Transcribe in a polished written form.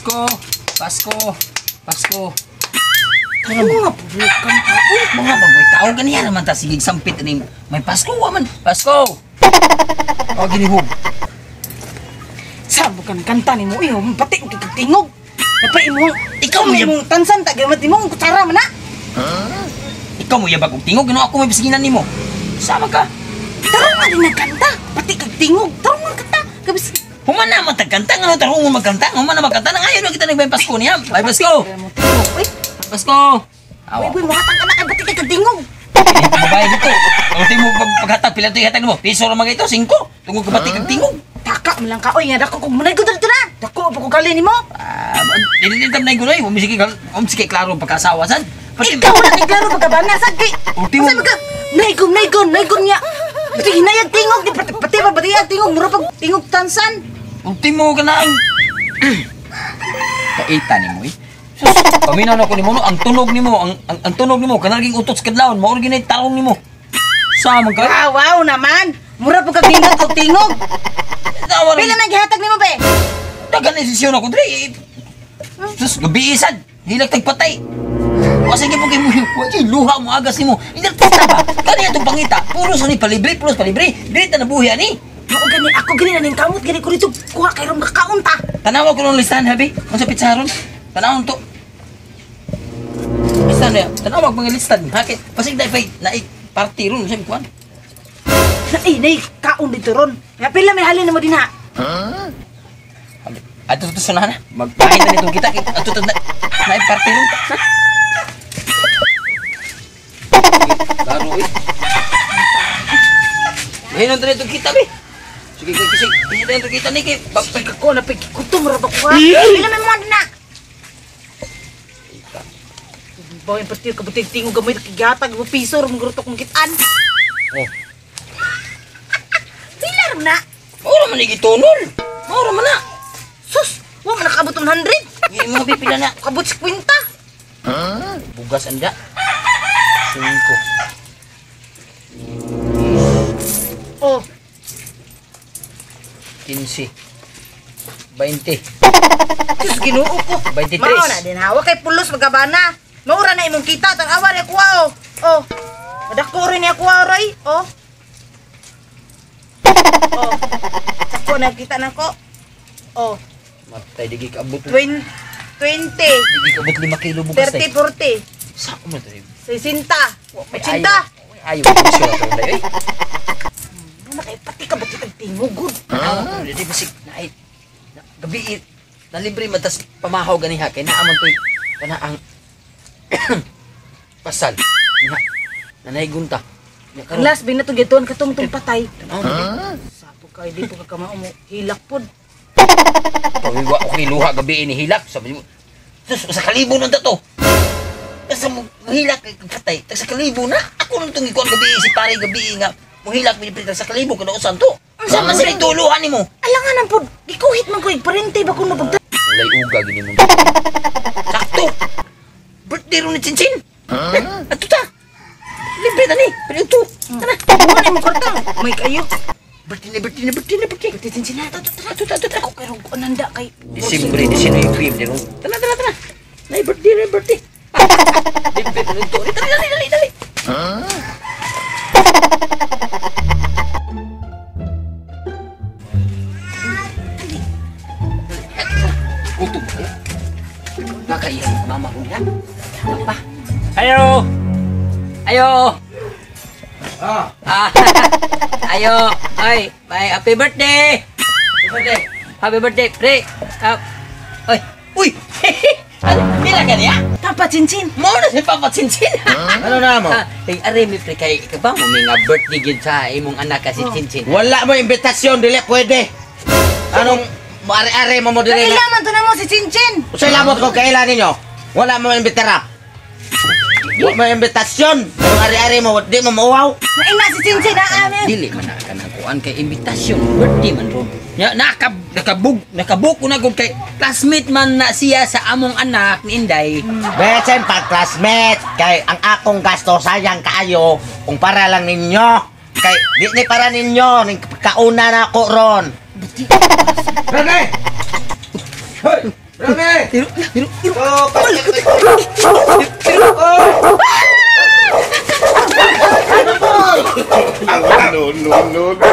Pasko, Pasko, Pasko. Ano nga bukan ka? Uy, mga bagoy tao ganiya naman ta sige sampit aning may Pasko wa man. Pasko. O ginihog. Sabo ka ng kanta nimo uy, pati og tingog. Napay imong Ikaw mo imong tansan ta gamit imong kutsara man na. Ikaw mo yabag og tingog ginoo ako may bisiginan nimo. Sama ka. Tarong nga din nagkanta, pati kag tingog, tarong nga kanta. Kabis Human na magkanta nga tarong mo magkanta, human na magkanta na ngayon kita nagbay Pasko niya. May Pasko. Uy, Pasko. uy, Awa. uy, muhatag ka na kay pati kag tingog. Babae dito. Ang timo paghatag pila to ihatag mo. Piso ra mga ito, 5. Tungod ka pati kag tingog. Taka man lang ka oy nga dako kog munay ko dito na. Dako pa ko gali nimo. Ah, dili din tam na gunoy, umisige klaro ang pagkasawa sad. Pati Ikaw wala kay klaro pagkabana sad kay. Ultimo. Usa ka naigom naigom naigom niya. Pati hinayag tingog di pati pati pa pati ang tingog mura pag tingog tansan. Ultimo ka na ang kaita nimo eh. Sus, paminaw na ko nimo no, ang tunog nimo, ang tunog nimo kanang naging utot sa kadlawon, mao ra tarong nimo. Sa man ka? Wow, wow naman. Mura pag kag og tingog. Tawa Pila ra. na gihatag nimo be? Dagan na sesyon ako dre. Sus, gabi sad. Hilak tag patay. O sige po kay mo, wa luha mo agas nimo. Inartista ba? Kani atong pangita, puros ni palibre, puros palibre. Dili ta nabuhi ani. Mao gani ako gani na ning kamot gani ko dito kuha kay rom kakaon ta. Tanawa ko ng listahan, habi. Unsa pizza ron? Tanawon to. Listahan na. Tanawag mga listahan. Hakit. Pasig dahil pa'y naik party ron. Siyempre, kuwan. Nay nay kaon dito ron. Nga pila may halin nimo dinha. Ato to sunahan na. Magpahin na nitong kita. Ato to na. Naik party ron. Laro eh. Mahinon na nitong kita, be. Sige, sige, sige. Mahinon na nitong kita ni kay. Pag ako na pag kutom ra ba ko ha? Pila may mo dinha? Bawin partir ka butig tingog gamay kigatag mo piso ra mong kong kitaan. Oh. Pila ra na? Maura man igitunol. Maura man na. Sus, wa man nakabot 100. Yung mga pipila na. Kabot 50. Bugas anda. 5. Oh, 15. 20. Diyos Ginoo ko. 23. Mao na din hawa kay pulos magabana. Maura na imong kita tan-awa ni kuha oh. Oh. Madako rin ni kuha roy. Oh. Oh. Sako na kita nako. Oh. Matay digi kaabot. 20, Digi kaabot 5 kilo bugas 30, tay. 40, Sa mo to. 60, 80. Ayo, siya to day. Ano kay pati ka ba kitang tingog gud? Ah, dili basig naay. Gabi na libre man tas pamahaw ganiha kay naa man toy kana ang pasal. Nga nanay gunta. Ang last bin na to gituan katong tong patay. Huh? Sapo kay di po ka kamao mo hilak pod. Pawiwa ko kay luha gabi ni hilak sabi mo. Sus, sa kalibo nun to. Basta mo hilak kay patay, tag sa kalibo na. Ako nung tong ikuan gabi si pare gabi nga muhilak mi sa kalibo kada usan to. Unsa man sila tuluhan nimo? Alangan pod, gikuhit man ko igparente ba kun mapagta. Walay uga gini mo. Sakto. Birthday ron ni Chinchin. Huh? Ato ta. Libre na ni. Pero ito. Tara. Kuha na imong kwarta. May kayo. Birthday na, birthday na, birthday na, birthday. Birthday Chinchin na to tara. Ato ta, ato ta. Ako kay rong kuan handa kay Disembre 19 di ron. Tara, tara, tara. Nay birthday, nay birthday. Libre na ito. Dali, dali, dali, dali. Utog kayo. Nakaiyan mama ko niya. Pa. Ayo. Ayo. Ah, Ah. Ayo. Ay, may happy birthday. Happy birthday. Happy birthday, pre. Ah. Oy. Uy. Ano, pila ka niya? Papa Chinchin. Mo na si Papa Chinchin. Ano na mo? Ah, ay, are mi pre kay ikaw ba mo may nga birthday gyud sa imong anak kasi Chinchin. Wala mo imbitasyon, dili pwede. Anong ari-ari mo mo dili Kaila na? man to na mo si Chinchin. Usay lamot ko kaila ninyo. Wala mo imbitara. Wala mo imbitasyon. Anong ari-ari mo, di mo mauwaw. Naina si Chinchin na amin. Dili man na kanang kuan kay imbitasyon birthday man ron. Nya nakabug nakabuk ko na gud kay classmate man na siya sa among anak ni Inday. Besen pag classmate, kay ang akong gasto sayang kaayo kung para lang ninyo. Kay di ni para ninyo, ning kauna na ako ron. Rene! Hoy! Rami! Tiro, tiro, tiro. No, no, no, no.